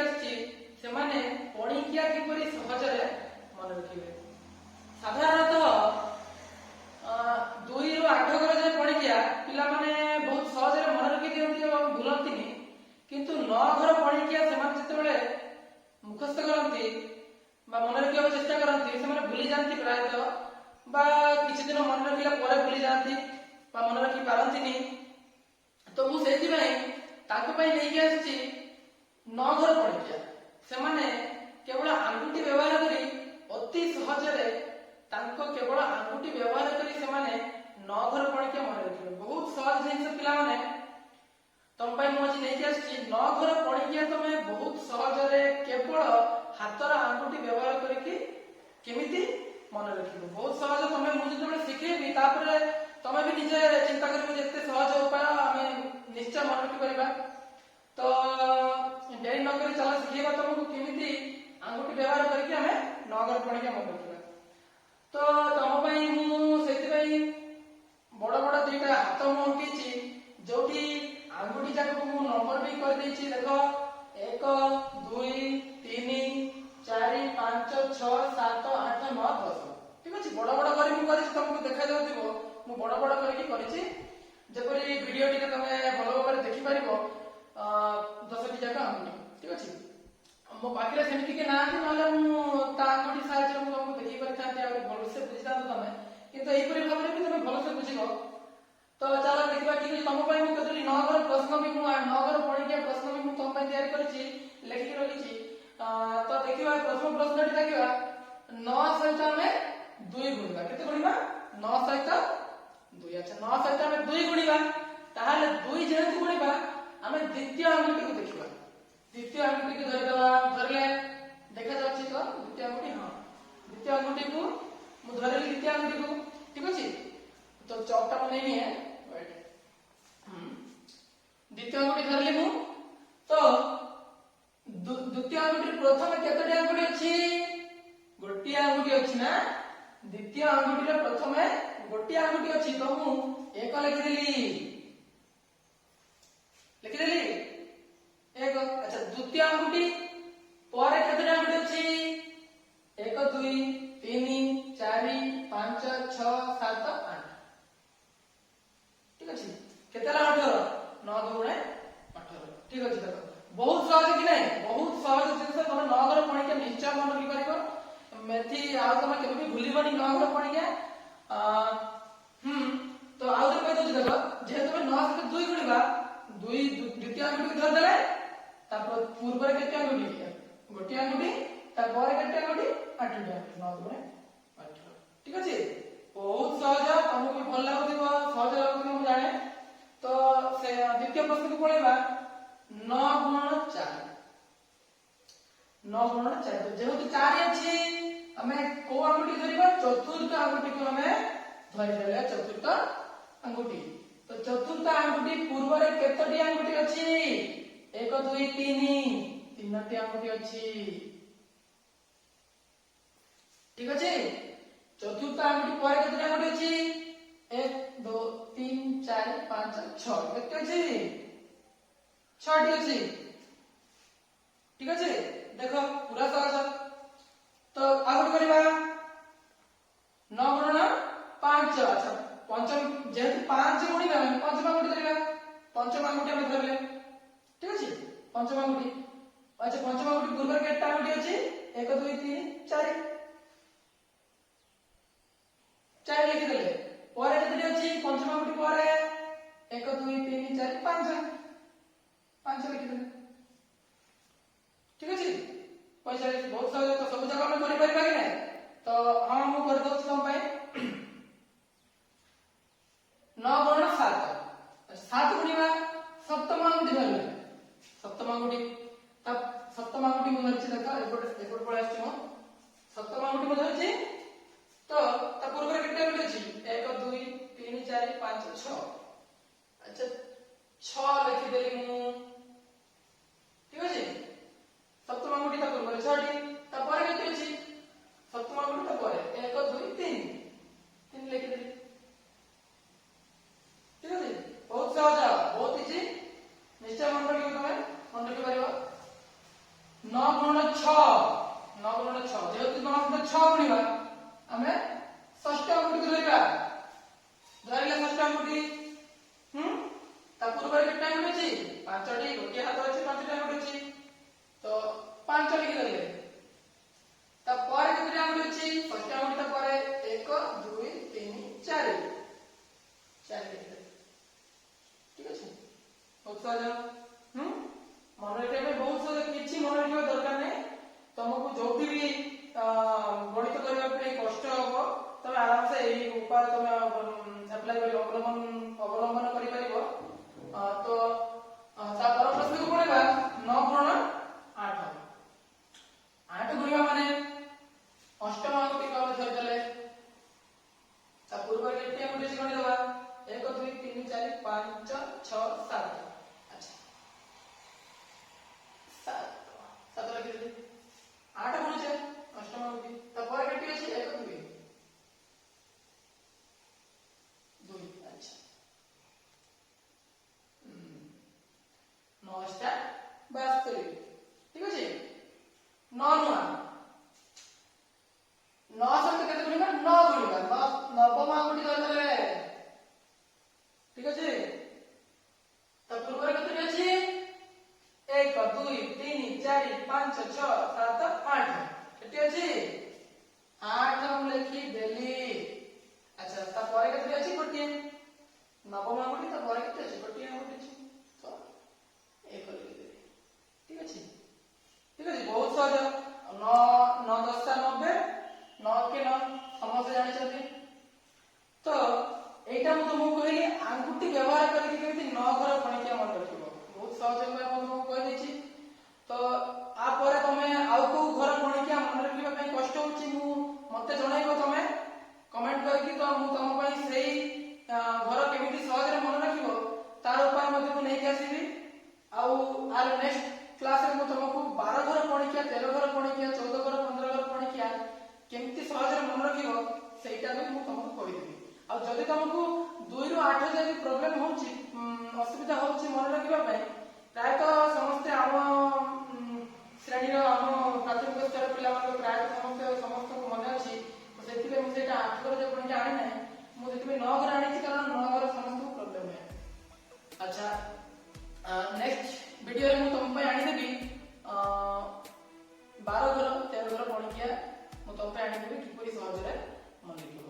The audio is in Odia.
ଆସିଛି, ସେମାନେ ପଣିକିଆ କିପରି ସହଜରେ ମନେ ରଖିବେ। ସାଧାରଣତଃ 2ରୁ 8 ଘର ଯାଏ ପଣିକିଆ ପିଲାମାନେ ବହୁତ ସହଜରେ ମନେ ରଖି ଦିଅନ୍ତି ଏବଂ ଭୁଲନ୍ତିନି। କିନ୍ତୁ 9 ଘର ପଣିକିଆ ସେମାନେ ଯେତେବେଳେ ମୁଖସ୍ଥ କରନ୍ତି ବା ମନେ ରଖିବାକୁ ଚେଷ୍ଟା କରନ୍ତି, ସେମାନେ ଭୁଲି ଯାଆନ୍ତି ପ୍ରାୟତଃ, ବା କିଛି ଦିନ ମନେ ରଖିଲା ପରେ ଭୁଲି ଯାଆନ୍ତି ବା ମନେ ରଖି ପାରନ୍ତିନି। ତ ମୁଁ ସେଇଥିପାଇଁ ତାଙ୍କ ପାଇଁ ନେଇକି ଆସିଛି 9 ଘର ପଣିକିଆ। ସେମାନେ କେବଳ ଆଙ୍ଗୁଠି ବ୍ୟବହାର କରି, ଅତି ସହଜରେ ତାଙ୍କ କେବଳ ଆଙ୍ଗୁଠି ବ୍ୟବହାର କରି ସେମାନେ 9 ଘର ପଣିକିଆ ମନେ ରଖିବେ। ବହୁତ ସହଜ ଜିନିଷ ପିଲାମାନେ, ତମ ପାଇଁ ମୁଁ ଆଜି ନେଇକି ଆସିଛି 9 ଘର ପଣିକିଆ। ତମେ ବହୁତ ସହଜରେ କେବଳ ହାତର ଆଙ୍ଗୁଠି ବ୍ୟବହାର କରିକି କେମିତି ମନେ ରଖିବ, ବହୁତ ସହଜ। ତମେ ମୁଁ ଯେତେବେଳେ ଶିଖେଇବି, ତାପରେ ତମେ ବି ନିଜେ ଚିନ୍ତା କରିବ ଯେ ଏତେ ସହଜ ଉପାୟ, ଆମେ ନିଶ୍ଚୟ ମନେ ରଖିପାରିବା। ତ ଡେରି ନ କରି ଚାଲ ଶିଖେଇବା ତମକୁ କେମିତି ଆଙ୍ଗୁଠି ବ୍ୟବହାର କରିକି ଆମେ 9 ଘର ପଣିକିଆ ମନେ ରଖିବା। ତ ତମ ପାଇଁ ମୁଁ ସେଇଥିପାଇଁ ବଡ ବଡ ଦିଟା ହାତ ମୁଁ ଅଙ୍କେଇଛି, ଯୋଉଠି ଆଙ୍ଗୁଠି ଯାକକୁ ମୁଁ ନମ୍ବର ବି କରିଦେଇଛି। ଦେଖ, 1, 2, 3, 4, 5, 6, 7, 8, 9, 10। ଠିକ ଅଛି? ବଡ ବଡ କରି ମୁଁ କରିଛି, ତମକୁ ଦେଖାଯାଉଥିବ। ମୁଁ ବଡ ବଡ କରିକି କରିଛି, ଯେପରି ଭିଡିଓ ଟିକେ ତମେ ଭଲ ଭାବରେ ଦେଖିପାରିବ। 10ଟି ଯାକ ଆଙ୍ଗୁଠି, ଠିକ ଅଛି? ମୋ ପାଖରେ ସେମିତି କିଏ ନାହାନ୍ତି, ନହେଲେ ମୁଁ ତା ଆଙ୍ଗୁଠି ସାହାଯ୍ୟରେ ମୁଁ ତମକୁ ଦେଖେଇ ପାରିଥାନ୍ତି, ଆହୁରି ଭଲସେ ବୁଝିଥାନ୍ତ ତମେ। କିନ୍ତୁ ଏଇପରି ଭାବରେ ବି ତମେ ଭଲସେ ବୁଝିବ। ତ ଚାଲ ଦେଖିବା। ଠିକ ଅଛି, ତମ ପାଇଁ ମୁଁ କେତୋଟି 9 ଘର ପ୍ରଶ୍ନ ବି, ମୁଁ 9 ଘର ପଣିକିଆ ପ୍ରଶ୍ନ ବି ମୁଁ ତମ ପାଇଁ ତିଆରି କରିଛି, ଲେଖିକି ରଖିଛି। ତ ଦେଖିବା, ପ୍ରଥମ ପ୍ରଶ୍ନଟି ଦେଖିବା। 9 ସହିତ ଆମେ 2 ଗୁଣିବା। କେତେ ଗୁଣିବା? 9 ସହିତ 2। ଆଚ୍ଛା, 9 ସହିତ ଆମେ 2 ଗୁଣିବା। ତାହେଲେ 2 ଯେହେତୁ ଗୁଣିବା, ଆମେ ଦ୍ୱିତୀୟ ଆଙ୍ଗୁଠିକୁ ଦେଖିବା। ଦ୍ୱିତୀୟ ଆଙ୍ଗୁଠିକୁ ଧରିଦେବା। ଧରିଲେ, ଦେଖାଯାଉଛି ତ ଦ୍ୱିତୀୟ ଆଙ୍ଗୁଠି? ହଁ, ଦ୍ୱିତୀୟ ଆଙ୍ଗୁଠିକୁ ମୁଁ ଧରିଲି, ଦ୍ୱିତୀୟ ଆଙ୍ଗୁଠିକୁ। ଠିକ ଅଛି? ତ ଚକଟା ମୁଁ ନେଇନିଏ। Wait. ଦ୍ୱିତୀୟ ଆଙ୍ଗୁଠି ଧରିଲି ମୁଁ। ତ ଦ୍ୱିତୀୟ ଆଙ୍ଗୁଠିରେ ପ୍ରଥମେ କେତୋଟି ଆଙ୍ଗୁଠି ଅଛି? ଗୋଟିଏ ଆଙ୍ଗୁଠି ଅଛି ନା? ଦ୍ୱିତୀୟ ଆଙ୍ଗୁଠିରେ ପ୍ରଥମେ ଗୋଟିଏ ଆଙ୍ଗୁଠି ଅଛି, ତ ମୁଁ 1 ଲେଖିଦେଲି। ଲେଖିଦେଲି 1। ଆଚ୍ଛା, ଦ୍ୱିତୀୟ ଆଙ୍ଗୁଠି ପରେ କେତୋଟି ଆଙ୍ଗୁଠି ଅଛି? 1, 2, 3, 4, 5, 6, 7, 8। ଠିକ ଅଛି? କେତେ ହେଲା? 18। 9 ଦୁଗୁଣେ 18। ଠିକ ଅଛି? ଦେଖ, ବହୁତ ସହଜ କି ନାଇଁ? ବହୁତ ସହଜ ଜିନିଷ। ତମେ 9 ଘର ପଣିକିଆ ନିଶ୍ଚୟ ମନେ ରଖିପାରିବ ମେଥି, ଆଉ ତମେ କେବେ ବି ଭୁଲିବନି 9 ଘର ପଣିକିଆ। ତ ଆଉ ଥରେ କହିଦଉଛି, ଦେଖ। ଯେହେତୁ ଆମେ 9 ସହିତ 2 ଗୁଣିବା, 2 ଦ୍ୱିତୀୟ ଆଙ୍ଗୁଠିକୁ ଧରିଦେଲେ, ତା ପୂର୍ବରେ କେତେ ଆଙ୍ଗୁଠି? ଗୋଟିଏ ଆଙ୍ଗୁଠି। ତାପରେ କେତେ ଆଙ୍ଗୁଠି? 8ଟି ଆଙ୍ଗୁଠି। 9 ଦୁଗୁଣେ 18। ଠିକ ଅଛି? ବହୁତ ସହଜ। ତମକୁ ବି ଭଲ ଲାଗୁଥିବ, ସହଜ ଲାଗୁଥିବ, ମୁଁ ଜାଣେ। ତ ସେ ଦ୍ୱିତୀୟ ପ୍ରଶ୍ନକୁ ପଳେଇବା। 9 ଗୁଣନ 4। 9 ଗୁଣନ 4। ଯେହେତୁ 4 ଅଛି, ଆମେ କୋଉ ଆଙ୍ଗୁଠି ଧରିବା? ଚତୁର୍ଥ ଆଙ୍ଗୁଠିକୁ ଆମେ ଧରିଦେଲେ, ଚତୁର୍ଥ ଆଙ୍ଗୁଠି। ତ ଚତୁର୍ଥ ଆଙ୍ଗୁଠି ପୂର୍ବରେ କେତୋଟି ଆଙ୍ଗୁଠି ଅଛି? 1, 2, 3। ତିନୋଟି ଆଙ୍ଗୁଠି ଅଛି। ଠିକ ଅଛି? ଚତୁର୍ଥ ଆଙ୍ଗୁଠି ପରେ କେତୋଟି ଆଙ୍ଗୁଠି ଅଛି? 1, 2, 3, 4, 5, 6। କେତେ ଅଛି? 6ଟି ଅଛି। ଠିକ ଅଛି? ଦେଖ, ପୁରା ସହଜ। ତ ଆଉ ଗୋଟେ କରିବା, 9 ଗୁଣନ 5। ଆଚ୍ଛା, ପଞ୍ଚମ ଯେହେତୁ 5 ଗୁଣିବା, ଆମେ ପଞ୍ଚମ ଆଙ୍ଗୁଠି ଧରିବା। ପଞ୍ଚମ ଆଙ୍ଗୁଠି ଆମେ ଧରିଲେ, ଠିକ ଅଛି? ପଞ୍ଚମ ଆଙ୍ଗୁଠି। ଆଚ୍ଛା, ପଞ୍ଚମ ଆଙ୍ଗୁଠି ପୂର୍ବରେ କେତେଟା ଆଙ୍ଗୁଠି ଅଛି? 1, 2, 3, 4। 4 ଲେଖିଦେଲେ। ପରେ କେତୋଟି ଅଛି ପଞ୍ଚମ ଆଙ୍ଗୁଠି ପରେ? 1, 2, 3, 4, 5। 5 ଲେଖିଦେଲେ। ଠିକ ଅଛି? 45। ବହୁତ ସହଜ। ତ ସବୁ ଯାକ ଆମେ କରିପାରିବା କି ନାଇଁ? ତ ହଁ, ମୁଁ କରିଦଉଛି ତମ ପାଇଁ। 9 ଗୁଣନ 7। 7 ଗୁଣିବା, ସପ୍ତମ ଆଙ୍ଗୁଠି ଧରିଲେ। ସପ୍ତମ ଆଙ୍ଗୁଠି, ତା ସପ୍ତମ ଆଙ୍ଗୁଠି ମୁଁ ଧରିଛି। ଦେଖ, ଏପଟେ ଏପଟେ ପଳେଇ ଆସିଛି ମୁଁ। ସପ୍ତମ ଆଙ୍ଗୁଠି ମୁଁ ଧରିଛି, ତ ତା ପୂର୍ବରେ କେତେ ଆଙ୍ଗୁଠି ଅଛି? 1, 2, 3, 4, 5, 6। ଆଚ୍ଛା, 6 ଲେଖିଦେଲି ମୁଁ। ଠିକ ଅଛି? ସପ୍ତମ ଆଙ୍ଗୁଠି ତା ପୂର୍ବରେ 6ଟି। ତାପରେ କେତେ ଅଛି ସପ୍ତମ ଆଙ୍ଗୁଠି ତା ପରେ? 1, 2, 3। ଛଅ। ନଅ ଗୁଣନ ଛଅ। ଯେହେତୁ 9 ସହିତ 6 ଗୁଣିବା, ଆମେ ଷଷ୍ଠ ଆଙ୍ଗୁଠିକୁ ଧରିବା। ଧରିଲେ ଷଷ୍ଠ ଆଙ୍ଗୁଠି। ତା ପୂର୍ବରେ କେତେ ଆଙ୍ଗୁଠି ଅଛି? ପାଞ୍ଚଟି। ଗୋଟିଏ ହାତ ଅଛି, ପାଞ୍ଚଟି ଆଙ୍ଗୁଠି ଅଛି, ତ 5 ଲେଖିଦେଲେ। ତାପରେ କେତେଟି ଆଙ୍ଗୁଠି ଅଛି? ଷଷ୍ଠ ଆଙ୍ଗୁଠି ତାପରେ 1, 2, 3, 4। 4 ଲେଖିଦେଲେ। ଠିକ ଅଛି, ବହୁତ ସହଜ। ମନେ ରଖିବା ପାଇଁ ବହୁତ ସହଜ। କିଛି ମନେ ରଖିବା ଦରକାର ନାହିଁ। ତମକୁ ଯୋଉଠି ବି ଗଣିତ କରିବା ପାଇଁ କଷ୍ଟ ହବ, ତମେ ଆରାମସେ ଏଇ ଉପାୟ ତମେ ଆପ୍ଲାଏ କରି ଅବଲମ୍ବନ କରିପାରିବ। ତ ତା ପର ପ୍ରଶ୍ନକୁ ପଳେଇବା। 9 ଗୁଣନ 8। 8 ଗୁଣିବା ମାନେ ଅଷ୍ଟମ ଆଙ୍ଗୁଠିକୁ ଆମେ ଧରିଦେଲେ। ତା ପୂର୍ବରେ କେତେ ଆଙ୍ଗୁଠି ଅଛି ଗଣିଦେବା। 1, 2, 3, 4, 5, 6, 7। ଆଚ୍ଛା, 7। 7 ଲେଖିଦେଲି। 8 ଗୁଣୁଛେ ଅଷ୍ଟମ ଆଙ୍ଗୁଠି। ତାପରେ କେତେ ଅଛି? 1, 2, 2। ଆଚ୍ଛା, 9 ଅଷ୍ଟା 72। ଠିକ ଅଛି। 9 ନୁଆ, 9 ସହିତ କେତେ ଗୁଣିବା? 9 ଗୁଣିବା। ନବମ ଆଙ୍ଗୁଠି ଧରିଦେଲେ। ଠିକ ଅଛି। ତା ପୂର୍ବରେ କେତୋଟି ଅଛି? 1, 2, 3, 4, 5, 6, 7, 8। କେତେ ଅଛି? 8 ମୁଁ ଲେଖିଦେଲି। ଆଚ୍ଛା, ତାପରେ କେତୋଟି ଅଛି? ଗୋଟିଏ। ନବମ ଆଙ୍ଗୁଠି, ତାପରେ କେତେ ଅଛି? ଗୋଟିଏ ଆଙ୍ଗୁଠି ଅଛି, ତ 1 ଲେଖିଦେଲି। ଠିକ ଅଛି, ଠିକ ଅଛି, ବହୁତ ସହଜ। 9, 9 ଦଶଟା 90, 9 କେ 9, ସମସ୍ତେ ଜାଣିଛନ୍ତି। ତ ଏଇଟା ମୁଁ ତମକୁ କହିଲି ଆଙ୍ଗୁଠି ବ୍ୟବହାର କରିକି କେମିତି 9 ଘର ପଣିକିଆ ମନେ ରଖିବ। ବହୁତ ସହଜ ଉପାୟ ମୁଁ ତମକୁ କହିଦେଇଛି। ତ ଆ ପରେ ତମେ ଆଉ କୋଉ ଘର ପଣିକିଆ ମନେ ରଖିବା ପାଇଁ କଷ୍ଟ ହଉଛି, ମତେ ଜଣେଇବ ତମେ କମେଣ୍ଟ କରିକି। ତ ମୁଁ ତମ ପାଇଁ ସେଇ ଘର କେମିତି ସହଜରେ ମନେ ରଖିବ, ତାର ଉପାୟ ମଧ୍ୟ ମୁଁ ନେଇକି ଆସିବି। ଆଉ ଆର ନେକ୍ସଟ କ୍ଲାସରେ ମୁଁ ତମକୁ 12 ଘର ପଣିକିଆ, 13 ଘର ପଣିକିଆ, 14 ଘର, 15 ଘର ପଣିକିଆ କେମିତି ସହଜରେ ମନେ ରଖିବ, ସେଇଟା ବି ମୁଁ ତମକୁ କହିଦେବି। ଆଉ ଯଦି ତମକୁ 2ରୁ 8 ଯାଏ ବି ପ୍ରୋବ୍ଲେମ ହଉଛି, ଅସୁବିଧା ହଉଛି ମନେ ରଖିବା ପାଇଁ, ପ୍ରାୟତଃ ସମସ୍ତେ ଆମ ଶ୍ରେଣୀର, ଆମ ପ୍ରାଥମିକ ସ୍ତର ପିଲାମାନଙ୍କ ପ୍ରାୟତଃ ସମସ୍ତଙ୍କୁ ମନେ ଅଛି। ତ ସେଥିପାଇଁ ମୁଁ ସେଇଟା 8 ଘର ଯୋଉ ପଣିକିଆ ଆଣି ନାହିଁ, ମୁଁ ସେଥିପାଇଁ 9 ଘର ଆଣିଛି, କାରଣ 9 ଘର ସମସ୍ତଙ୍କୁ ପ୍ରୋବ୍ଲେମ ହୁଏ। ଆଚ୍ଛା, ନେକ୍ସଟ ଭିଡିଓରେ ମୁଁ ତମ ପାଇଁ ଆଣିଦେବି 12 ଘର, 13 ଘର ପଣିକିଆ। ମୁଁ ତମ ପାଇଁ ଆଣିଦେବି କିପରି ସହଜରେ ମନେ ରଖିବ।